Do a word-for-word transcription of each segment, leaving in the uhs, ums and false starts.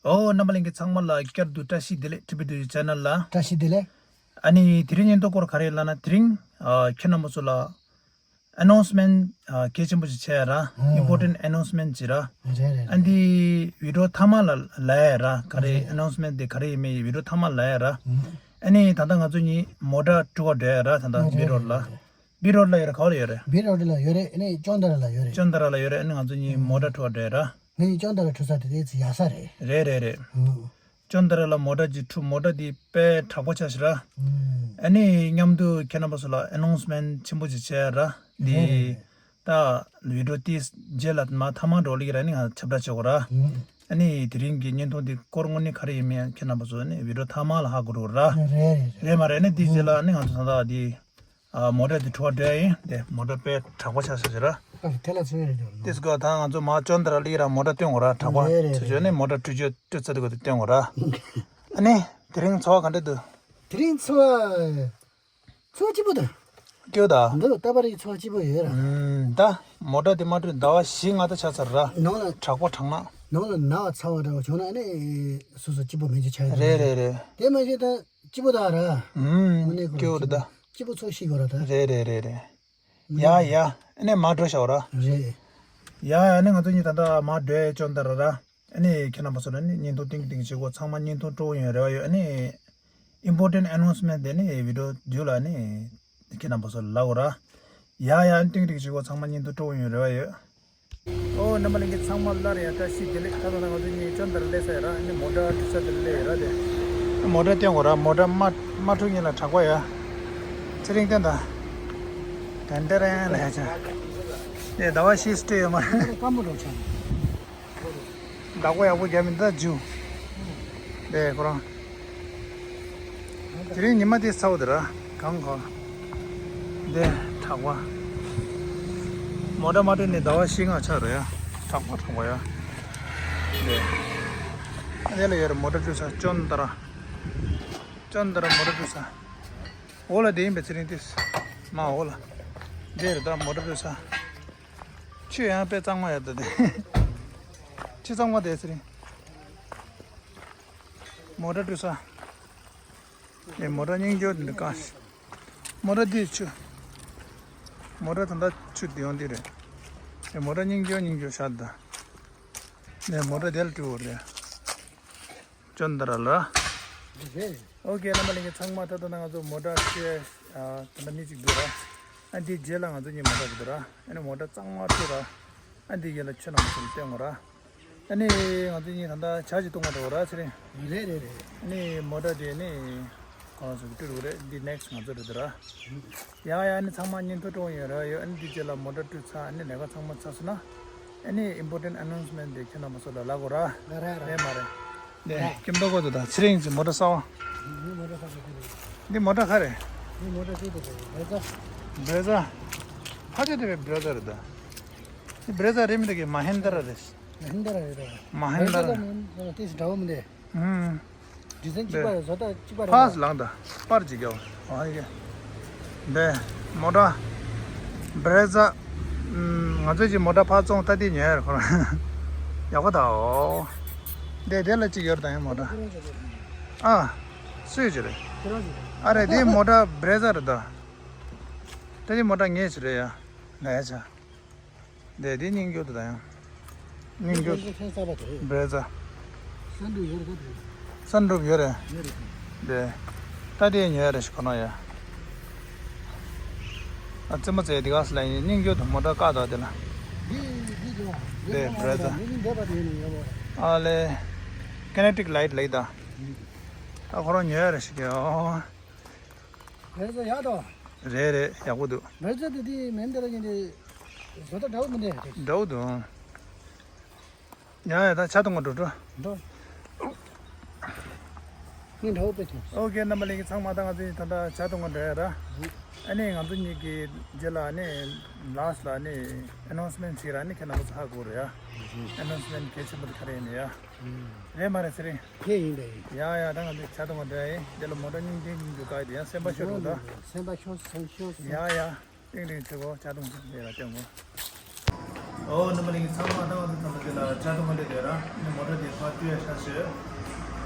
ཨོ། རྣམ་པ་ལྷན་རྒྱས་ཚང་མ་ལ་བསྐྱར་དུ་བཀྲ་ཤིས་བདེ་ལེགས། ཊི་བི་ཌི་ཆེ་ནལ་ལ། བཀྲ་ཤིས་བདེ་ལེགས། ཨ་ནི་དེ་རིང་བརྙན་ཐུང་སྐོར་ག་རེ་ལབ་ན། དེ་རིང་ཨ་ཁྱེད་རྣམ་པ་ཚོ་ལ་ཨ་ནོན་སི་མེན་ཊི་ཨ་གལ་ཆེན་པོ་ཞིག་བྱས་ཡ་ར། ཨིམ་པོར་ཊེན་ཊི་ཨ་ནོན་སི་མེན་ཊི་ཅིག་ར། རེད་རེད་རེད། ཨ་འདི་བི་ཌི་ཡོ་མཐའ་མ་ལ་ལབ་ཡ་ར། ག་རེ་རེད། ཨ་ནོན་སི་མེན་ཊི་དེ་ག་རེ་ཡིན་མིན་བི་ཌི་ཡོ་མཐའ་མ་ལབ་ཡ་ར། ཨ་ནི་ད་ལྟ་ང་ཚོ་གཉིས་མོ་ཊ་འཁྲུ་བར་འགྲོ་ཡ་ར། ད་ལྟ་རེད་བི་རོཌ་ལ། རེད་རེད། བི་རོཌ་ལ་ཡོད་ར། ག་བ་ལ་ཡོད་རེད། བི་རོཌ་ལ་ཡོད་རེད། ཨ་ནི་ཅོན་ཏ་ར་ལ་ཡོད་རེད། ཅོན་ཏ་ར་ལ་ཡོད་རེད། ཨ་ནི་ང་ཚོ་གཉིས་མོ་ཊ་འཁྲུ་བར་འགྲོ་ཡ་ར། ངེད་གཉིས་ཅོན་ཏ་ར་འཁྲུ་ས་དེ་དེ་ཚོ་ཡག་ས་རེད། རེད་རེད་རེད། ཨུ། ཅོན་ཏ་ར་ལ་མོ་ཊ་ཅིག་འཁྲུ། མོ་ཊ་དེ་དཔེ་དྲག་པོ་ཆགས་ཤག་ར། ཨུ། ཨ་ནི་མཉམ་དུ་ཁྱེད་རྣམ་པ་ཚོ་ལ་ཨ་ནོན་སི་མེན་ཊི་ཆེན་པོ་ཅིག་བྱས་ཡ་ར། འདི་རེད་རེད། ད་བི་ཌི་ཡོ་དེ་རྗེས་ལ་མ་མཐའ་མ་འགྲོ་ལེ་ར། ཨ་ནི་ང་ཁྱབ་བསྒྲགས་བྱེད་དགོས་ར། ཨུ། ཨ་ནི་དེ་རིང་གི་བརྙན་ཐུང་དེ་སྐོར་དངོས་གནས་ག་རེ་ཡིན་མིན་ཁྱེད་རྣམ་པ་ཚོ་ནི་བི་ཌི་ཡོ་མཐའ་མ་ལ་ཧ་གོ་འགྲོ་ར། རེད་རེད་རེད། རེད་མ་རེད། ཨ་ནི་དེ་རྗེས་ལ་ཨ་ནི་ང་ཚོ་ད་ལྟ་དེ། ཨ། མོ་ཊ་དེ་འཁྲུ་བར་འགྲོ་ཡ་ཡིན། དེ་མོ་ཊ་དཔེ་དྲག་པོ་ཆགས་ཤག་ར། ཨ། དེ་ལ་ཚོད་རེད་འགྲོ། དེ་སྐབས་ད་ང་ཚོ་མར་ཅོན་ཏ་ར་ལ་ཡོད་ར། མོ་ཊ་སྟོན་དགོས་ར། དྲག་པོ། རེད་རེད། ཚོད་ཅོ་ནས་མོ་ཊ་འཁྲུ་རྒྱུ་འཁྲུ་ཚར་དུས་སྐབས་དེ་སྟོན་དགོས་ར། ཨ་ནི་དེ་རིང་འཚོ་བ་ག་འདྲ་འདུག། དེ་རིང་འཚོ་བ། འཚོ་བ་སྐྱིད་པོ་འདུག། སྐྱིད་པོ་འདུག། འདུག། ད་བར་གྱི་འཚོ་བ་སྐྱིད་པོ་ཡོད་ར། ཨུམ། ད་མོ་ཊ་དེ་མར་འཁྲུ་ཟླ་བ་བཞི་ལྔ་ད་ཆགས་ཚར་ར། ནང་ལ། དྲག་པོ་དྲག་ན། ནང་ལ་ན་བ་ཚ་བ་འདྲ་བོ་བྱུང་ན་ཨ་ནི་སོ་སོ་སྐྱིད་པོ་མེད་རྒྱུ་ཆགས་ཡོད་ར། རེད་རེད་རེད། དེ་མ་གཞི་ད་སྐྱིད་པོ་འདུག་ར། ཨུམ། དངོས་གནས་ཁོ་སྐྱིད་པོ་འདུག་ད། སྐྱིད་པོ་ཚོ་ཤི་དགོས་ར་ད། རེད་རེད་རེད་རེད། ཡ་ཡ། ཨ་ནི་མར་འགྲོ་ཤག་ར། རེད། ཡ་ཡ། ཨ་ནི་ང་ཚོ་གཉིས་ད་ལྟ་མར་འགྲོ་ཡ། ཅོན་ཏ་ར་ར། ཨ་ནི་ཁྱེད་རྣམ་པ་ཚོ་ལ་ནི་བརྙན་ཐུང་ཏིང་ཏིང་བྱེད་དགོས། ཚང་མ་བརྙན་ཐུང་སྤྲོ་པོ་ཡོང་རེ་བ་ཡོད། ཨ་ནི་ཨིམ་པོར་ཊེན་ཊི་ཨ་ནོན་སི་མེན་ཊི་དེ་ནི་བི་ཌི་ཡོ་མཇུག་ལ་ནི་ཁྱེད་རྣམ་པ་ཚོ་ལ་ལབ་དགོས་ར། ཡ་ཡ། ཨ་ནི་ཏིང་ཏིང་བྱེད་དགོས། ཚང་མ་བརྙན་ཐུང་སྤྲོ་པོ་ཡོང་རེ་བ་ཡོད། ཨོ། རྣམ་པ་ལྷན་རྒྱས་ཚང་མ་སླར་ཡང་བཀྲ་ཤིས་བདེ་ལེགས། ད་ལྟ་ང་ཚོ་གཉིས་ཅོན་ཏ་ར་སླེབས་ཚར་ཡ་ར། ཨ་ནི་མོ་ཊ་འཁྲུ་ས་དེར་སླེབས་ཡོད་ར། དེ་མོ་ཊ་སྟོན་དགོས་ར། མོ་ཊ་མ་མ་འཁྲུ་སྔོན་ལ་དྲག་པོ་ཡ། ཚེ་རིང་སྟོན་དང་། ཏན་ཏན་རེད་ལ་ཡ་ཆ། དེ་ཟླ་བ་བཞི་སྤྲད་ཡོད་མ་རེད། སྐམ་པོ་འགྲོ་ཆ། བདག་པོ་ཡག་པོ་རྒྱབ་མི་འདུག་ཇུ། དེ་ཁོ་རང་། དེ་རིང་ཉི་མ་དེ་ཚ་པོ་དེ་ར། གངས་ཁོ། དེ་དྲག་པ། མོ་ཊ་མ་འཁྲུ་ནས་ཟླ་བ་བཞི་ལྔ་ཆགས་རེད་ཡ། དྲག་པ་དྲག་པ་ཡ། དེ། ཨ་དེ་ལ་ཡོད་རེད། མོ་ཊ་འཁྲུ་ས་ཅོན་ཏ་ར། ཅོན་ཏ་ར་མོ་ཊ་འཁྲུ་ས། འོག་ལ་དེ་ཡིན་པས་ཚེ་རིང་དེ། མ་འོག་ལ། དེ་རེད་ད་མོ་ཊ་འཁྲུ་ས། ཆུ་ཡང་དཔེ་གཙང་མ་ཡོད་ད་དེ། ཆུ་གཙང་མ་དེ་ཚེ་རིང་། མོ་ཊ་འཁྲུ་ས། ཨེ། མོ་ཊ་རྙིང་རྒྱུ་འདི་ག། མོ་ཊ་འདི་ཆུ། མོ་ཊ་ད་ལྟ་ཆུ་འདི་ཡོང་འདི་རེད། ཨེ། མོ་ཊ་རྙིང་རྒྱུ་རྙིང་རྒྱུ་ཤར་ད། ཨེ། མོ་ཊ་དེ་ལ་འཁྲུ་བ་རེད། ཅོན་ཏ་ར་ལ། ཨོ་ཀེ། རྣམ་པ་ལྷན་རྒྱས་ཚང་མ། ད་ལྟ་ང་ཚོ་མོ་ཊ་ཆེ། ཨ། ད་ལྟ་མི་གཅིག་འདུག་ར། ཨ་འདི་རྗེས་ལ་ང་ཚོ་གཉིས་མོ་ཊ་འདུག་ར། ཨ་ནི་མོ་ཊ་གཙང་མ་འཁྲུ་ར། ཨ་འདི་ཡན་ལ་ཁྱོད་རྣམ་པ་ཚོ་ལ་སྟོན་དགོས་ར། ཨ་ནི་ང་ཚོ་གཉིས་ད་ལྟ་ཇ་ཅིག་བཏུང་བ་འགྲོ་ར་ཚེ་རིང་། རེད་རེད་རེད། ཨ་ནི་མོ་ཊ་དེ་ནི་གང་ཟེར་འཁྲུ་དགོས་རེད། འདི་ནེག་སི་ཊི་ང་ཚོ་རེད་འདུག་ར། ཡ་ཡ། ཨ་ནི་ཚང་མ་བརྙན་ཐུང་སྤྲོ་པོ་ཡོང་རེ་བ་ཡོད། ཨ་ནི་འདི་རྗེས་ལ་མོ་ཊ་འཁྲུ་ཚར། ཨ་ནི་ལས་ཀ་ཚང་མ་ཚར་སོང་ན། ཨ་ནི་ཨིམ་པོར་ཊེན་ཊི་ཨ་ནོན་སི་མེན་ཊི་དེ་ཁྱེད་རྣམ་པ་ཚོ་ལ་ལབ་དགོས་ར། རེད་མ་རེད། ནས་ཀེམ་ཏོ་གོ་དུ་དང་ཚེ་རིང་གི་མོ་ཊ་གསར་བ། འདི་མོ་ཊ་གསར་བ་རེད། འདི་མོ་ཊ་ག་རེ། འདི་མོ་ཊ་ཅིག་དེ་རེད། བྷེ་རེ་ཛ། བྷེ་རེ་ཛ། ཕ་ཆེ་དེ་བས་བྷེ་རེ་ཛ་རེད་ད། འདི་བྷེ་རེ་ཛ་རེད་མི་འདུག་གི། མ་ཧེན་དྲ་རེད། མ་ཧེན་དྲ་རེད་ད། མ་ཧེན་དྲ་བྷེ་རེ་ཛ་རེད། མིན་དེ་འདྲ་བོ་མི་འདུག། ཨུམ། ཌི་ཛའིན་གཅིག་པ་རེད། བཟོ་ལྟ་གཅིག་པ་རེད། ཕར་ལངས་དང་། པར་ཅིག་རྒྱབ། ཨ་ཡེ། འདི་མོ་ཊ། བྷེ་རེ་ཛ། ང་ཚོའི་གི་མོ་ཊ་ཕར་བཙོང་། ད་འདི་ཉོས་ཡོད་རེད་ཁོ་རང་། ཡག་པོ་ད། འོ། འདི་དེ་ལ་གཅིག་ཡོད་རེད་ད། ཡང་མོ་ཊ། ཨ། སུའི་ཅིག་རེད། ཨ་རེད། འདི་མོ་ཊ་བྷེ་རེ་ཛ་རེད་ད། ད་འདི་མོ་ཊ་ངའི་ཅིག་རེད་ཡ། ལས་བྱ། འདི་འདི་རྙིང་རྒྱུ་དེ་ད་ཡང་། རྙིང་རྒྱུ། བྷེ་རེ་ཛ་གསར་པ་དེ་རེད། བྷེ་རེ་ཛ། སན་རུབ་ཡོད་རེད་ད། སན་རུབ་ཡོད་རེད། ཡོད་རེད། འདི། ད་དེ་ཉོས་རེད་ཤི་ཁོ་ན་ཡ། ཨ་ཙི་མ་ཙི་འདི་ག་སི་ལ་ཡིན། རྙིང་རྒྱུ་དེ་མོ་ཊ་བཀག་ད་དེ་ལ། འདི་འདི་འདི་བྷེ་རེ་ཛ། འདི་འདི་འདི་པ་དེ་ཡིན་ཡོད་པ། ཨ་ལེ། ཀི་ནེ་ཊིག་ལའིཊ་ལབ་ད། ད་ཁོ་རང་ཉོས་རེད་ཤི་ཀྱང་། བྷེ་རེ་ཛ་ཡག་དོ། རེད་རེད། ཡག་པོ་འདུག། བྷེ་རེ་ཛ་དེ་དེ་མིན་དེ་ལ་ཡིན་དེ། བཟོ་ལྟ་འདྲ་བོ་མི་འདུག། འདྲ་བོ་འདུག། ཡ་ཡ། ད་ཇ་འཐུང་ག་འགྲོ་འགྲོ། འགྲོ། ངས་འདྲ་བོ་དཔེ་ཐོངས། ཨོ་ཀེ། རྣམ་པ་ལྷན་རྒྱས་ཚང་མ། ད་ང་ཚོ་ད་ལྟ་ཇ་འཐུང་ག་འགྲོ་ཡ་ར། ཨ་ནི་ང་ཚོ་གཉིས་ཀྱི་རྗེས་ལ་ཨ་ནི་ལཱ་སི་ཊི་ལ་ཨ་ནི་ཨ་ནོན་སི་མེན་ཊི་ཞིག་ར། ཨ་ནི་ཁྱེད་རྣམ་པ་ཚོ་ཧ་གོ་རེད་ཡ། ཨ་ནོན་སི་མེན་ཊི་གལ་ཆེན་པོ་དེ་ག་རེ་ཡིན་ནས་ཡ། རེད་མ་རེད་ཚེ་རིང་། དེ་ཡིན་པས་ཡིན། ཡ་ཡ། ད་ང་ཚོ་ཇ་འཐུང་ག་འགྲོ་ཡ་ཡིན། དེ་ལ་མོ་ཊ་རྙིང་རྙིང་རྙིང་རྒྱུ་བཀག་དེ་ཡང་སེམས་པ་ཤོར་འགྲོ་ད། སེམས་པ་ཤོར་སེམས་ཤོར་སོང་། ཡ་ཡ། ཏིང་ཏིང་བྱེད་དགོས། ཇ་འཐུང་ཟེར་ལ་སྟོན་དགོས། ཨོ་རྣམ་པ་ལྷན་རྒྱས་ཚང་མ་ལྟ་བ་དང་ཚང་མ་དེ་ལ་ཇ་འཐུང་ག་སླེབས་ཡོད་ར། ཨ་ནི་མོ་ཊ་དེ་ཕར་བསྐྱོད་ཡ་ཆ་བཞག་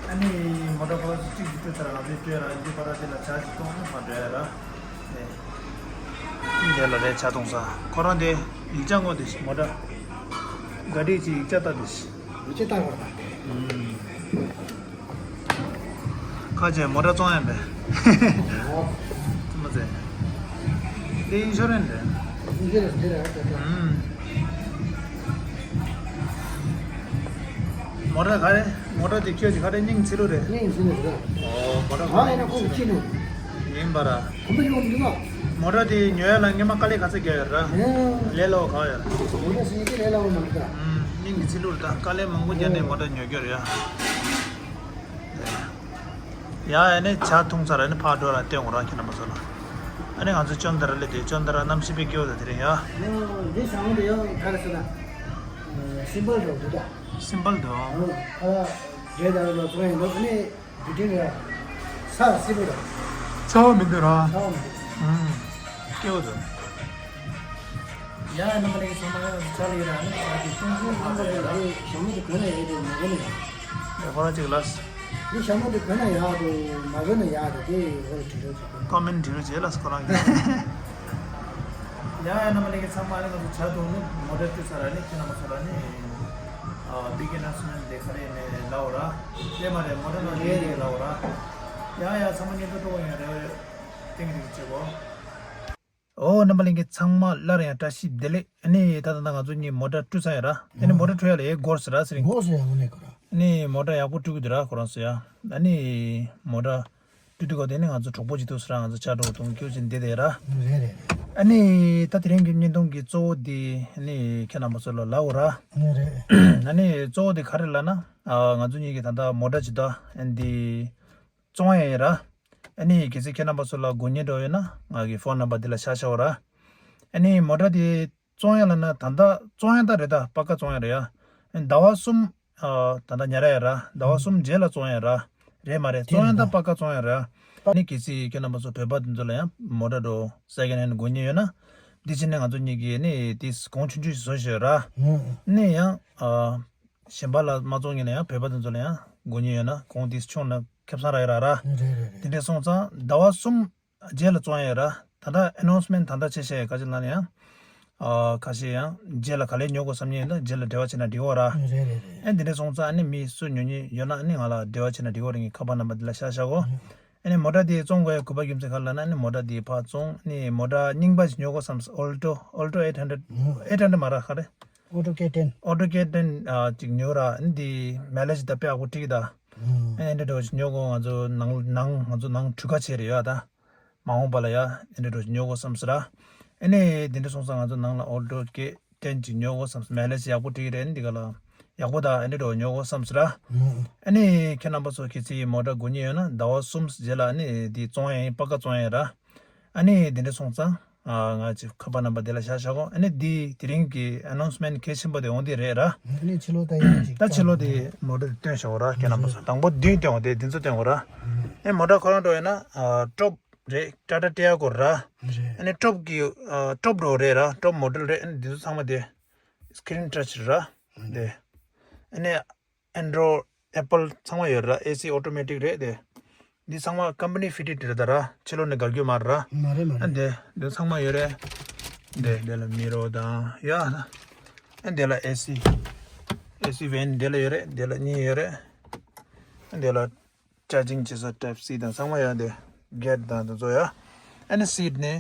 ཨ་ནི་མོ་ཊ་ཁོ་རང་ཚོ་གཅིག་ཏུ་བསྐྱོད་ཚར། ང་ཚོས་བསྐྱོད་ར། འདི་བར་དེ་ལ་ཇ་ཅིག་འཐུང་ནས་མར་འགྲོ་ཡ་ར། དེ་ལ་རེད། ཇ་འཐུང་ས་ཁོ་རང་དེ་ཡིག་ཆ་ངོ་དེ་མོ་ཊ་ག་འདྲ་ཅིག་ཡིག་ཆ་ལྟ་དེ། མི་ཚེ་ལྟ་བར་དང་། ཁ་ཆེ་མོ་ཊ་བཙོང་ཡ་པས། ཨོ། ཙི་མ་ཙེ། དེ་ཨིན་ཤོ་རན་རེད། ཨིན་ཤོ་རན་རེད་ར། ཨུམ། མོ་ཊ་ག་རེ། མོ་ཊ་དེ་ཁྱོད་ཀྱི་ག་རེ་སྙིང་ཚིལ་ལུ་རེད། སྙིང་ཚིལ་ལུ་རེད། ཨོ་མོ་ཊ་ང་ཡིན་ན་ཁོང་གི་ཁྱི་ནུ། ཡིན་པ་ར། གོམ་པ་ཡོང་འདུག་ཨ། མོ་ཊ་དེ་ཉོ་ཡ་ལ་སྔོན་མ་དཀའ་ལས་ག་ཚོད་རྒྱག་ཡོད་ར། ཨེ། ལས་སླ་བོ་ག་ཡོད་ར། མོ་ཊ་ཟེར་མཁན་ལས་སླ་བོ་མ་རེད་ད། ཨུམ། སྙིང་གི་ཚིལ་ལུ་རེད་ད། དཀའ་ལས་མང་པོ་བརྒྱབ་ནས་མོ་ཊ་ཉོ་རྒྱུ་རེད་ཡ། ཡ། ཨ་ནི་ཇ་འཐུང་ཚར། ཨ་ནི་ཕར་འགྲོ་ར་སྟོན་དགོས་ར་ཁྱེད་རྣམ་པ་ཚོ་ལ། ཨ་ནི་ང་ཚོ་ཅོན་ཏ་ར་སླེབས་ཏེ། ཅོན་ཏ་ར་གནམ་གཤིས་དཔེ་སྐྱིད་པོ་འདུག་དེ་རིང་ཡ། འདི་ཞྭ་མོ་དེ་ཡང་ག་རེ་ཟེར་ན། སིམ་པལ་འདྲ་པོ་འདུག་ད། སིམ་པལ་འདུག་ཨ། ཨ། རྒྱལ་དར་ལ་བཙོང་ཡིན་འདུག་ཨ་ནི་བི་ཊིན་ར། ས་སིམ་པལ་ར། ཚ་བ་མི་འདུག་ར། ཚ་བ་མི་འདུག་ཨུམ། སྐྱིད་པོ་འདུག་ཡ་རྣམ་པ་ལྷན་རྒྱས་ཚང་མ་ཡང་ཅ་ལག་ཡོད་ར། ཨ་ནི་ཇ་དེ་སྟོན་གྱི་ཡོད་ར། ཞྭ་མོ་དེ་གོན་ན་ཡོད་དེ་མ་གོན་ན་ཡོད། ཡ་ཁོ་རང་གཅིག་ལ། འདི་ཞྭ་མོ་དེ་གོན་ན་ཡག་འདུག་མ་གོན་ན་ཡག་འདུག་དེ་འོ་ལ་དྲི་རོགས་བྱེད་དགོས། ཀོ་མེན་བྲིས་རོགས་བྱེད་ལ་ཁོ་རང་གིས། ཡ་ཡ་རྣམ་པ་ལྷན་རྒྱས་ཚང་མ་ཨ་ནི་ང་ཚོ་ཇ་འཐུང་ནས་མོ་ཊ་བསྐྱོད་ཚར་ར། ཨ་ནི་ཁྱེད་རྣམ་པ་ཚོ་ལ་ནི་ཨ་བིག་ཨ་ནའུན་སི་མེན་ཊི་དེ་ག་རེ་ཡིན་ནའི་ལབ་དགོས་ར། དེ་མ་རེད། མོ་ཊ་ནང་ལས་རེད་ལབ་དགོས་ར། ཡ་ཡ་ཚང་མ་སྙིང་སྟོབས་སྤྲོ་པོ་ཡོད་རེད། ཏིང་རིང་བྱེད་དགོས། ཨོ་རྣམ་པ་ལྷན་རྒྱས་ཚང་མ་སླར་ཡང་བཀྲ་ཤིས་བདེ་ལེགས། ཨ་ནི་ད་ད་ད་ང་ཚོ་གཉིས་མོ་ཊ་བཀྲུས་ཚར་ཡོད་ར། ཨ་ནི་མོ་ཊ་བཀྲུ་ཡ་ལ་ཡའི་སྒོར་ཟེར་ར་ཟེར་རིང་། སྒོར་ཟེར་ཡ་ལ་ནི་གོ་ར། ཨ་ནི་མོ་ཊ་ཡག་པོ་བཀྲུ་གི་འདུག་ར་ཁོ་རང་ཚོ་ཡ། ཨ་ནི་མོ་ཊ་བཀྲུ་དུས་ག་དེ་ནི་ང་ཚོ་གྲོགས་པོ་ཅིག་འདུག་ཟེར་ར། ང་ཚོ་ཇ་འདྲ་པོ་འཐུང་རྒྱུ་ཅིག་འདི་དེ་ར། རེད་རེད་རེད། ཨ་ནི་ད་དེ་རིང་གི་བརྙན་ཐུང་གི་གཙོ་བོ་འདི་ཨ་ནི་ཁྱེད་རྣམ་པ་ཚོ་ལ་ལབ་དགོས་ར། རེད་རེད། ཨ་ནི་གཙོ་བོ་འདི་ག་རེ་ལབ་ན། ཨ་ང་ཚོ་གཉིས་ཀྱིས་ད་ལྟ་མོ་ཊ་ཇི་ལྟ་ཨ་ནི་འདི་བཙོང་ཡ་ཡིན་ར། ཨ་ནི་གལ་སྲིད་ཁྱེད་རྣམ་པ་ཚོ་ལ་དགོས་མཁན་འདྲ་པོ་ཡོད་ན་ང་གི་ཕོན་ནམ་བར་འདི་ལ་བཞག་བཞག་ར། ཨ་ནི་མོ་ཊ་དེ་བཙོང་ཡ་ལབ་ན་ད་ལྟ་བཙོང་ཡ་ད་རེད་ད། པ་ཀ་བཙོང་ཡ་རེད་ཡ། ཨ་ནི་ཟླ་བ་གསུམ། ཨ་ད་ལྟ་ཉར་ཡ་ར། ཟླ་བ་གསུམ་རྗེས་ལ་བཙོང་ཡ་ར། རེད་མ་རེད། དེ་བཙོང་ཡ་རེད་ད་ད། པ་ཀ་བཙོང་ཡ་ར། ཨ་ནི་གལ་སྲིད་ཁྱེད་རྣམ་པ་ཚོ་བོད་པ་དེ་ཚོ་ལ་ཡང་མོ་ཊ་འདྲ་པོ་སེ་ཀེན་ཧེན་དགོས་མཁན་ཡོད་ན། འདི་བྱས་ནས་ང་ཚོ་གཉིས་ཀྱིས་ཨ་ནི་དེ་གོང་ཆུང་ཆུང་ཞིག་བཟོ་ཤེས་ར། ཨ་ནི་ཡང་ཨ། གཞན་པ་ལ་མ་བཙོང་ཉིན་ལ་ཡང་བོད་པ་དེ་ཚོ་ལ་ཡང་དགོས་ཉེན་ཡོད་ན་གོང་དེ་ཆུང་ན་ཁེ་བཟང་རག་ཡོད་ར་ར། རེད་རེད་རེད། དེ་འདྲ་སོང་ཙང་ཟླ་བ་གསུམ་རྗེས་ལ་བཙོང་ཡ་ཡོད་ར། ད་ལྟ་ཨ་ནའུན་སི་མེན་ཊི་ད་ལྟ་བྱས་བྱས་ཡ་ག་ཅིག་ལབ་ན་ཡང་། ཨ་ཁ་ཤས་ཡང་རྗེས་ལ་ག་ལེ་ཉོ་དགོས་བསམ་ཉེན་ཡོད་ན་རྗེས་ལ་འབྲེལ་བ་བྱས་ན་འགྲིག་གོ་ར། རེད་རེད་རེད། ཨེ་དེ་འདྲ་སོང་ཙང་ཨ་ནི་མི་སུ་ཉོ་ཉེན་ཡོད་ན་ཨ་ནི་ང་ལ་འབྲེལ་བ་བྱས་ན་འགྲིག་གོ་ར། ངའི་ཁ་པར་ནམ་བར་འདི་ལ་བཞག་བཞག་གོ། ཨ་ནི་མོ་ཊ་དེ་བཙོང་དགོས་ཡ་དགོས་པ་རྒྱུ་མཚན་ག་རེ་ལབ་ན། ཨ་ནི་མོ་ཊ་དེ་ཕར་བཙོང་ཨ་ནི་མོ་ཊ་རྙིང་པ་ཞིག་ཉོ་དགོས་བསམ། ཨོལ་ཊོ། ཨོལ་ཊོ་ཨེཊ་ཧན་ཌྲེཌ། ཨེཊ་ཧན་ཌྲེཌ་མ་ར་ག་རེ། ཨོ་ཊོ་ཀེ་ཊེན། ཨོ་ཊོ་ཀེ་ཊེན་ཨ་ཅིག་ཉོ་ར། ཨ་ནི་དེ་མའི་ལེཇ་ད་དཔེ་ཡག་པོ་སྤྲད་ཀྱི་ད། ཨ་ནི་འདི་འདྲ་ཞིག་ཉོ་དགོས། ང་ཚོ་ནང་ནང་ང་ཚོ་ནང་གྲུ་ཁ་ཆེ་རེད་ཡ་ད། མ་འོངས་པ་ལ་ཡ་ཨ་ནི་འདྲ་ཞིག་ཉོ་དགོས་བསམ་ཟེར་ར། ཨ་ནི་དེ་འདྲ་སོང་ཙང་ང་ཚོ་ནང་ལ་ཨོ་ཊོ་ཀེ་ཊེན་ཅིག་ཉོ་དགོས་བསམ། མའི་ལེཇ་ཡག་པོ་སྤྲད་ཀྱི་རེད། ཨ་ནི་འདི་ག་ལ་ཡག་པོ་ད་ཨ་ནི་འདྲ་ཉོ་དགོས་བསམ་ཟེར་ར། ཨ་ནི་ཁྱེད་རྣམ་པ་ཚོ་གལ་སྲིད་མོ་ཊ་དགོས་ཉེན་ཡོད་ན་ཟླ་བ་གསུམ་རྗེས་ལ་ཨ་ནི་དེ་བཙོང་ཡ་ཡིན། པ་ཀ་བཙོང་ཡ་ཡིན་ར། ཨ་ནི་དེ་འདྲ་སོང་ཙང་། ཨ་ང་ཅིག་ཁ་པར་ནམ་བར་དེ་ལ་བཞག་བཞག་གོ། ཨ་ནི་འདི་དེ་རིང་གི་ཨ་ནའུན་སི་མེན་ཊི་གལ་ཆེན་པོ་དེ་འོང་དེ་རེད་ར། ཨ་ནི་ཕྱི་ལོགས་ལྟ་ཡག་ཅིག་ད་ཕྱི་ལོགས་དེ་མོ་ཊ་དེ་སྟོན་བཞག་གོ་ར། ཁྱེད་རྣམ་པ་ཚོ་དང་པོ་མདུན་སྟོན་གོ། དེ་འདི་ཚོ་སྟོན་གོ་ར། ཨ་ནི་མོ་ཊ་ཁོ་རང་འགྲོ་ཡོད་ན་ཨ་ཊོབ་རེད། ཊ་ཊ་ཊི་ཡ་གོ་ར། རེད། ཨ་ནི་ཊོབ་ཀྱི་ཨ་ཊོབ་འགྲོ་རེད་ར། ཊོབ་མོ་ཌེལ་རེད། ཨ་ནི་འདི་ཚོ་ཚང་མ་དེ་སི་ཀི་རིན་ཊཆ་རེད་ར། དེ་ཨ་ནི། ཨན་ཌོ་རོཌ། ཨེ་པལ་ཚང་མ་ཡོད་ར། ཨེ་སི་ཨོ་ཊོ་མེ་ཊིག་རེད་དེ། འདི་ཚང་མ་ཀམ་པ་ནི་ཕི་ཊེཌ་རེད་ད་ར། ཕྱི་ལོགས་ནས་བཀར་རྒྱུ་མ་རེད་ར། མ་རེད་མ་ཨ་རེད། འདི་འདི་ཚང་མ་ཡོད་རེད། འདི་འདི་ལ་མི་རོ་དང་ཡ། ཨ་འདི་ལ་ཨེ་སི། ཨེ་སི་ཝེན་འདི་ལ་ཡོད་རེད། འདི་ལ་གཉིས་ཡོད་རེད། ཨ་འདི་ལ་ཅར་ཇིང་བྱེད་ས་ཊའིབ་སི་དང་ཚང་མ་ཡོད་འདི། གེཊ་དང་དེ་ཚོ་ཡ། ཨ་ནི་སིཊ་ནི་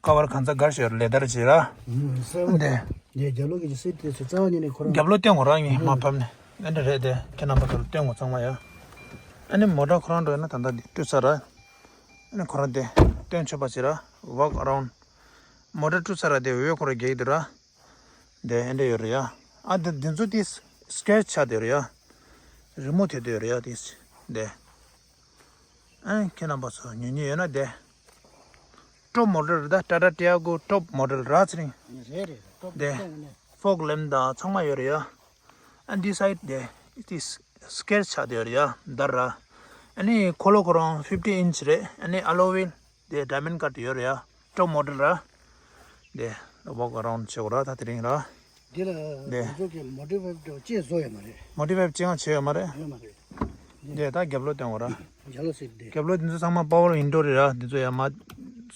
ཀ་བར་གང་ཚ་གར་ཞོར་ལེ་དར་བྱེད་ར། ཨུམ། གསལ་པོ། འདི། འདི་རྒྱབ་ལོགས་ཀྱི་སིཊ་དེ་ཚོ་རྩ་བ་ཉིད་ནས་ཁོ་རང་། རྒྱབ་ལོགས་སྟོན་དགོས་ར། ངས་མར་ཕབ་ནས་ཨ་འདི་རེད་དེ། ཁྱེད་རྣམ་པ་ཚོར་སྟོན་དགོས་ཚང་མ་ཡ། ཨ་ནི་མོ་ཊ་ཁོ་རང་འགྲོ་ཡིན་ན་ད་ལྟ་འདི་བཀྲུས་ཚར་ར། ཨ་ནི་ཁོ་རང་དེ་སྟོན་ཆོག་པ་བྱེད་ར། ཝོག་ཨ་རའུན་ཌི། མོ་ཊ་བཀྲུས་ཚར་ར། དེ་འོད་ཁོ་རང་རྒྱག་གི་འདུག་ར། དེ་ཨེ་འདྲ་ཡོད་རེད་ཡ། ཨ་དེ་འདི་ཚོ་དེ་སི་ཀེ་ཆི་ཆགས་བསྡད་ཡོད་རེད་ཡ། རི་མོ་བྲིས་བསྡད་ཡོད་རེད་ཡ་དེ། དེ། ཨ་ཁྱེད་རྣམ་པ་ཚོ་ཉོ་ཉོ་ཡོད་ན་དེ། ཊོབ་མོ་ཌེལ་རེད་ད། ཊ་ཊ་ཊི་ཡ་གོ་ཊོབ་མོ་ཌེལ་ར་ཚེ་རིང་། རེད་རེད། ཊོབ་དེ་མོ་ཌེལ་ནས། ཕོག་ལེམ་དང་ཚང་མ་ཡོད་རེད་ཡ། ཨ་འདི་སའིཌ་དེ་དེ་སི་ཀེ་ཆི་ཆགས་བསྡད་ཡོད་རེད་ཡ། འདར་ར། ཨ་ནི་འཁོར་ལོ་ཁོ་རང་ཕིབ་ཊི་ཨིན་ཆི་རེད། ཨ་ནི་ཨ་ལོ་ཝིལ། དེ་ཌའི་མོན་ཌི་ཀཊ་ཡོད་རེད་ཡ། ཊོབ་མོ་ཌེལ་ར། དེ་ཝོག་ཨ་རའུན་ཌི་བྱེད་དགོས་ར་ད་དེ་རིང་ར། འདི་ལ་འདི་ང་ཚོ་གི་མོ་ཌི་ཕའི་འདྲ་བོ་ཅིག་བཟོ་ཡོད་མ་རེད། མོ་ཌི་ཕའི་ཅི་ཡང་བྱས་ཡོད་མ་རེད། ཡོད་མ་རེད། འདི་ད་རྒྱབ་ལོགས་སྟོན་དགོས་ར། རྒྱབ་ལོགས་ཟེར་འདི། རྒྱབ་ལོགས་འདི་ཚོ་ཚང་མ་པ་ཝར་ཝིན་ཌོ་རེད་ར། འདི་ཚོ་ཡར་མར་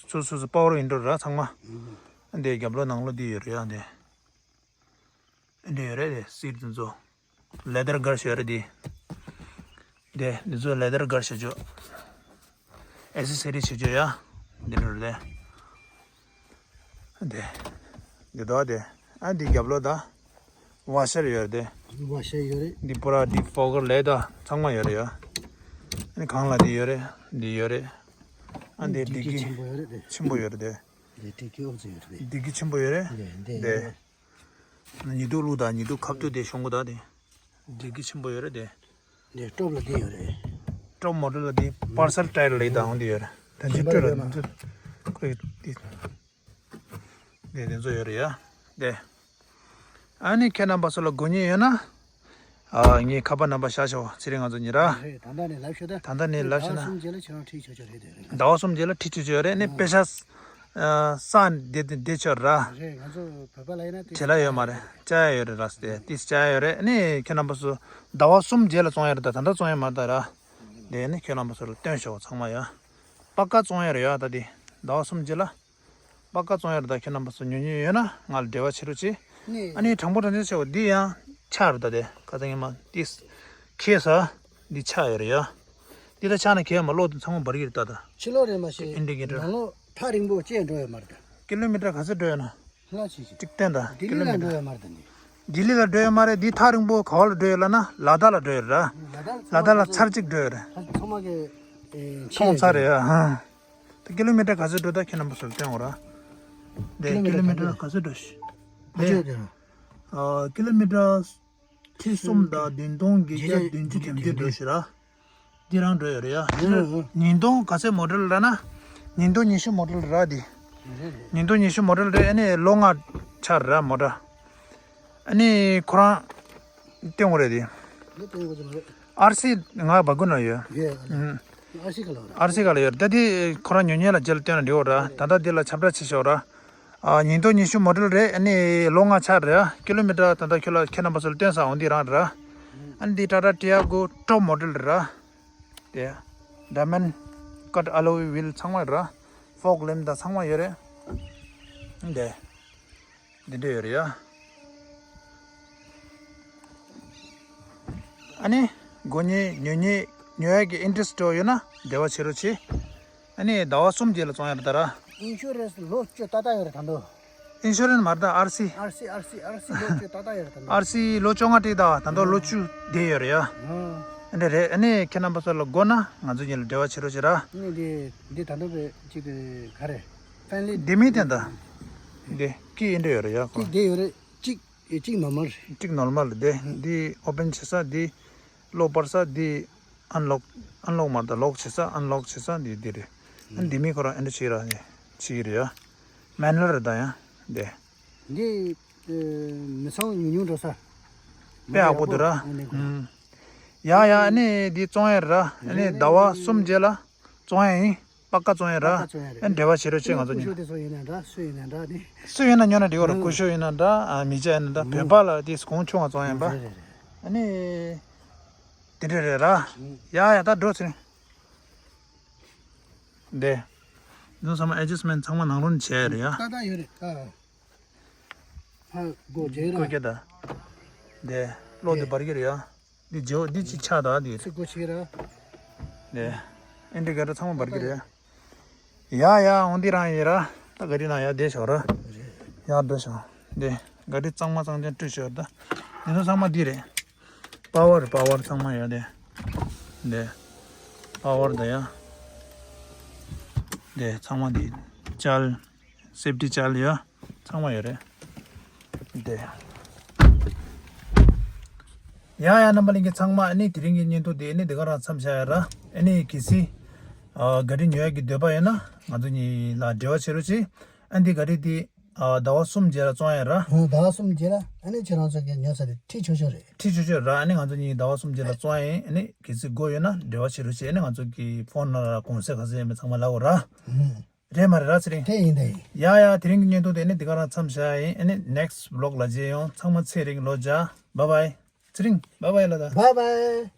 སོ་སོ་སོ་པ་ཝར་ཝིན་ཌོ་རེད་ར་ཚང་མ། ཨུ་ཧུ། འདི་རྒྱབ་ལོགས་ནང་ལོགས་འདི་ཡོད་རེད་ཡ་འདི། འདི་ཡོད་རེད་དེ་སིཊ་འདི་ཚོ། ལེ་དར་གར་ཞིག་ཡོད་རེད་དེ། དེ་འདི་ཚོ་ལེ་དར་གར་ཞིག་བྱོས། ཨེ་སི་སི་རི་ཞིག་བྱོས་ཡ། འདི་རེད་དེ། དེ། འདི་དོ་དེ། ཨ་འདི་རྒྱབ་ལོགས་ད། ཝ་ཤར་ཡོད་རེད་དེ། ཝ་ཤར་ཡོད་རེད། འདི་པུ་ར་འདི་ཕོག་གར་ལེ་ད་ཚང་མ་ཡོད་རེད་ཡ། ཨ་ནི་གང་ལ་འདི་ཡོད་རེད། འདི་ཡོད་རེད། ཨ་འདི་བདེ་སྐྱིད་ཆེན་པོ་ཡོད་རེད་དེ། ཆེན་པོ་ཡོད་རེད་དེ། འདི་བདེ་སྐྱིད་ཨོ་ཙི་ཡོད་རེད་དེ། བདེ་སྐྱིད་ཆེན་པོ་ཡོད་རེད། འདི་འདི་དེ། ཡོད་རེད། ཉི་གདུགས་ལུག་དང་ཉི་གདུགས་ཁ་ཐུག་དེ་གཞུང་གུ་དང་དེ། བདེ་སྐྱིད་ཆེན་པོ་ཡོད་རེད་དེ། དེ་ཊོབ་ལ་དེ་ཡོད་རེད། ཊོབ་མོ་ཌེལ་ལ་དེ་པར་སལ་ཊའེར་ལ་དང་དེ་ཡོད་རེད། དེ་འཇིགས་སྤྲོད་ལ་དེ་ཚོ་ཁོས་དེ་དེ་དེ་ཚོ་ཡོད་རེད་ཡ། དེ་ཨ་ནི་ཁྱེད་རྣམ་པ་ཚོ་ལ་དགོས་ངེས་ཡོད་ན། ཨ་ངའི་ཁ་པར་རྣམ་པ་བཞག་ཤོག་ཚེ་རིང་ང་ཚོ་གཉིས་ར། རེད། ད་ལྟ་ནས་ལབ་ཤོད་ད། ད་ལྟ་ནས་ལབ་ཤོད་ཟླ་བ་ན། གསུམ་རྗེས་ལ་ཁྱེད་རང་ཁྲིད་ཆོག་ཆོག་རེད་དེ་རེད། ཟླ་བ་གསུམ་རྗེས་ལ་ཁྲིད་ཆོག་ཆོག་རེད། ནི་པེ་ཤ་ས་འདི་འདི་འདི་ཆོག་ར། རེད། ང་ཚོ་བོད་པ་ལ་ཡིན་ན་དེ་བྲེལ་ལ་ཡོད་མ་རེད། བཅའ་ཡ་ཡོད་རེད་ར། དེ་དེ་བཅའ་ཡ་ཡོད་རེད། ནི་ཁྱེད་རྣམ་པ་ཚོ་ཟླ་བ་གསུམ་རྗེས་ལ་བཙོང་ཡ་རེད། ད་ད་ལྟ་བཙོང་ཡ་མ་རེད་ད་ར། དེ་ནི་ཁྱེད་རྣམ་པ་ཚོ་ལ་སྟོན་ཤོག་ཚང་མ་ཡ། པ་ཀ་བཙོང་ཡ་རེད་ཡ། ད་དེ་ཟླ་བ་གསུམ་རྗེས་ལ། པ་ཀ་བཙོང་ཡ་རེད། ད་ཁྱེད་རྣམ་པ་ཚོ་ཉོ་མྱོང་ཡོད་ན་ང་ལ་འབྲེལ་བ་བྱེད་རོགས་གྱིས། ནས་ཨ་ནི་དྲང་པོ་དྲང་བདེན་བཤད་པ་འདི་ཡང་ཆག་རེད། ད་དེ་ཁ་སང་ཉི་མ་འདི་ཁེལ་ས་འདི་ཆག་ཡོད་རེད་ཡ། འདི་ད་ཆག་ན་ཁེལ་མ་གློག་དེ་ཚང་མ་འབར་གྱི་རེད་ད། ད་ཕྱི་ལོགས་རེད་མ་ཤེས། ཨིན་ཌི་ཀེ་ཊར། ནང་ལོགས་ཐག་རིང་པོ་བཅད་འགྲོ་ཡོད་མ་རེད་ད། ཀི་ལོ་མི་ཊར་ག་ཚོད་འགྲོ་ཡོད་ན། ལྷག་ཆེ་ཆེ། ཏིག་ཏན་ད། ལྡི་ལི་ལ་འགྲོ་ཡོད་མ་རེད་ད་འདི། ལྡི་ལི་ལ་འགྲོ་ཡོད་མ་རེད། འདི་ཐག་རིང་པོ་ག་བ་ལ་འགྲོ་ཡོད་ལབ་ན་ལ་དྭགས་ལ་འགྲོ་ཡོད་རེད་ར། ལ་དྭགས་ལ་ཚར་གཅིག་འགྲོ་ཡོད་རེད། ཚང་མ་གི་ཨེ་ཚོང་ཚར་རེད་ཡ། ཧ། ད་ཀི་ལོ་མི་ཊར་ག་ཚོད་འགྲོ་ད་ཁྱེད་རྣམ་པ་ཚོར་སྟོན་འོ་ར། དེ་ཀི་ལོ་མི་ཊར་ག་ཚོད་འགྲོ་ཤི། ཨ་ཅོ་དེ་ར། ཨ་ཀི་ལོ་མི་ཊར་ཁྲི་གསུམ་དང་བདུན་སྟོང་བརྒྱད་བརྒྱ་བདུན་ཅུ་དོན་བརྒྱད་འགྲོ་ཤི་ར། འདི་རང་འགྲོ་ཡོད་རེད་ཡ། ཨ་ཨ། ཉིས་སྟོང་ག་ཚད་མོ་ཌེལ་ལབ་ན། ཉིས་སྟོང་ཉི་ཤུ་མོ་ཌེལ་ར་འདི། རེད་རེད། ཉིས་སྟོང་ཉི་ཤུ་མོ་ཌེལ་རེད། ཨ་ནི་ལོ་ལྔ་ཆགས་རེད་ར་མོ་ཊ། ཨ་ནི་ཁོ་རང་སྟོན་དགོས་རེད་དེ། ལོ་སྟོན་དགོས་ཀྱི་མ་རེད། ཨར་སི་ང་སྦ་ཁུག་ན་ཡོད། ཡོད། ཨ་ནི་ཨར་སི་ག་ལ་ཡོད་ར། ཨར་སི་ག་ལ་ཡོད་ར། ད་དེ་ཁོ་རང་ཉོ་མཁན་ལ་རྗེས་ལ་སྟོན་ན་འགྲིག་གོ་ར། ད་ལྟ་འདི་ལ་ཁྱབ་བསྒྲགས་བྱེད་ཤོག་ར། ཨ་ཉིས་སྟོང་ཉི་ཤུ་མོ་ཌེལ་རེད། ཨ་ནི་ལོ་ལྔ་ཆགས་རེད། ཀི་ལོ་མི་ཊར་ད་ལྟ་ཁྱོད་ལ་ཁྱེད་རྣམ་པ་ཚོ་ལ་སྟོན་ས་འོང་འདི་རང་རེད། ཨ་ནི་འདི་ཊ་ཊ་ཊི་ཡ་གོ་ཊོབ་མོ་ཌེལ་རེད། དེ་ཌའི་མོན་ཌི་ཀཊ་ཨ་ལོའི་ཝིལ་ཚང་མ་རེད། ཕོག་ལེམ་དང་ཚང་མ་ཡོད་རེད། དེ་འདི་འདྲ་ཡོད་རེད་ཡ། ཨ་ནི་དགོས་མཁན་ཉོ་མཁན་ཉོ་ཡག་གི་ཨིན་ཊི་རེ་སི་ཊི་ཡོད་ན་འབྲེལ་བ་བྱེད་རོགས་གྱིས། ཨ་ནི་ཟླ་བ་གསུམ་རྗེས་ལ་བཙོང་ཡ་རེད་ད་ར། ཨིན་ཤུ་རན་སི་ལོ་བཅུ་ཏག་ཏག་ཡོད་རེད་ད་དུང་། ཨིན་ཤུ་རན་སི་མ་རེད་ད། ཨར་སི། ཨར་སི། ཨར་སི། ཨར་སི་ལོ་བཅུ་ཏག་ཏག་ཡོད་རེད་ད་དུང་། ཨར་སི་ལོ་བཅོ་ལྔ་སྤྲད་ད། ད་དུང་ལོ་བཅུ་བསྡད་ཡོད་རེད་ཡ། ཨ་འདྲ་རེད། ཨ་ནི་ཁྱེད་རྣམ་པ་ཚོ་ལ་དགོས་ན་ང་ཚོ་གཉིས་ལ་འབྲེལ་བ་བྱེད་རོགས་བྱེད་ར། ཨ་ནི་འདི་འདི་ད་དུང་བས་ཅིག་ག་རེ་ཕན་ལི་འདི་མི་དེ་ད། འདི་ཀི་ཨིན་འདྲ་ཡོད་རེད་ཡ་ཁོ། ཀི་བསྡད་ཡོད་རེད། གཅིག་གཅིག་ནོར་མལ་རེད། གཅིག་ནོར་མལ་རེད། འདི་འདི་ཨོ་པན་བྱེད་ས། འདི་གློག་སྤར་ས། འདི་ཨན་ལོག་ཨན་ལོག་མ་རེད་ད། ལོག་བྱེད་ས། ཨན་ལོག་བྱེད་ས་འདི་འདི་རེད། ཨ་ནི་འདི་མི་ཁོ་རང་ཨེ་འདྲ་བྱེད་ར་ནི་བྱེད་ཀྱི་རེད་ཡ། མེ་ནུ་ཨལ་རེད་ད་ཡ། འདི་འདི་མི་ཚང་ཉུང་ཉུང་འགྲོ་ས། དཔེ་ཡག་པོ་འདུག་ར། ཨ་ནི་ཁོ་ཨུམ། ཡ་ཡ། ཨ་ནི་འདི་བཙོང་ཡ་ར། ཨ་ནི་ཟླ་བ་གསུམ་རྗེས་ལ་བཙོང་ཡ་ཡིན། པ་ཀ་བཙོང་ཡ་ར། པ་ཀ་བཙོང་ཡ་རེད། ཨ་འབྲེལ་བ་བྱེད་རོགས་བྱེད། ང་ཚོ་ཀུ་ཤུ་གཉིས་ལ། དེ་ཚོ་ཡིན་ན་འདྲ། སུ་ཡིན་ན་འདྲ་ནི། སུ་ཡིན་ན་ཉོ་ན་འགྲིག་གོ་ར། ཨུ། ཀུ་ཤུ་ཡིན་ན་འདྲ། ཨ་མི་ཇ་ཡིན་ན་འདྲ། ཨུ། བོད་པ་ལ་དེ་གོང་ཆུང་བ་བཙོང་ཡ་ཡིན་པ། རེད་རེད་རེད། ཨ་ནི་དེ་འདྲ་རེད་ར། ཨུ། ཡ་ཡ། ད་འགྲོ་ཚེ་རིང་། འདི་ཚོ་ཚང་མ་ཨེ་ཇ་སི་མེན་ཊི་ཚང་མ་ནང་རུལ་བྱས་ཡ་རེད་ཡ། ཏག་ཏག་ཡོད་རེད། ཨ་ཧ་གོ་བྱས་ར། ཀོ་ཀེ་ད། འདི་གློག་འདི་འབར་གྱི་རེད་ཡ། འདི་བརྗེ་བོ་འདི་གཅིག་ཆག་ད་འདི། ཚིག་གོ་ཆེ་ར། འདི་ཨིན་ཌི་ཀེ་ཊར་ཚང་མ་འབར་གྱི་རེད་ཡ། ཡ་ཡ། འོང་འདི་རང་ཡིན་ར། ད་ག་རི་ནང་ཡར་བསྡད་ཤོག་ར། ཡར་འགྲོ་ཤོག་འདི་ག་རི་གཙང་མ་གཙང་རྐྱང་བཀྲུས་ཤོག་ད། འདི་ཚོ་ཚང་མ་འདི་རེད། པ་ཝར་པ་ཝར་ཚང་མ་ཡོད་དེ། འདི་པ་ཝར་ད་ཡ། འདི་ཚང་མ་འདི་ཅལ། སེབ་ཊི་ཅལ་ཡ། ཚང་མ་ཡོད་རེད། འདི། ཡ་ཡ། རྣམ་པ་ལྷན་རྒྱས་ཚང་མ། ཨ་ནི་དེ་རིང་གི་བརྙན་ཐུང་དེ་ཨ་ནི་འདི་ག་རང་མཚམས་བཞག་ཡ་ར། ཨ་ནི་གལ་སྲིད་ཨ་ག་རི་ཉོ་ཡ་གི་འདོད་པ་ཡོད་ན་ང་ཚོ་གཉིས་ལ་འབྲེལ་བ་བྱེད་རོགས་གྱིས། ཨ་འདི་ག་རི་འདི་ཨ་ཟླ་བ་གསུམ་རྗེས་ལ་བཙོང་ཡ་ར། ཨ་ཟླ་བ་གསུམ་རྗེས་ལ་ཨ་ནི་ཁྱེད་རང་ཚོ་གིས་ཉོ་ས་དེ་ཁྲིད་ཆོག་ཆོག་རེད། ཁྲིད་ཆོག་ཆོག་ར། ཨ་ནི་ང་ཚོ་གཉིས་ཟླ་བ་གསུམ་རྗེས་ལ་བཙོང་ཡ་ཡིན། ཨ་ནི་གལ་སྲིད་དགོས་ཡོད་ན་འབྲེལ་བ་བྱེད་རོགས་བྱེད། ཨ་ནི་ང་ཚོ་གི་ཕོན་ནང་ལ་གོང་ཚད་ག་ཚད་ཡིན་མིན་ཚང་མ་ལབ་དགོས་ར། ཨུ། རེད་མ་རེད་ར་ཚེ་རིང་། དེ་ཡིན་དེ་ཡིན། ཡ་ཡ། དེ་རིང་གི་བརྙན་ཐུང་དེ་ནི་འདི་ག་རང་མཚམས་བཞག་ཡིན། ཨ་ནི་next vlog་ལ་མཇལ་ཡོང་། ཚང་མ་ཚེ་རིང་ལོ་བརྒྱ། bye bye། ཚེ་རིང་bye bye་ལ་ད། bye bye།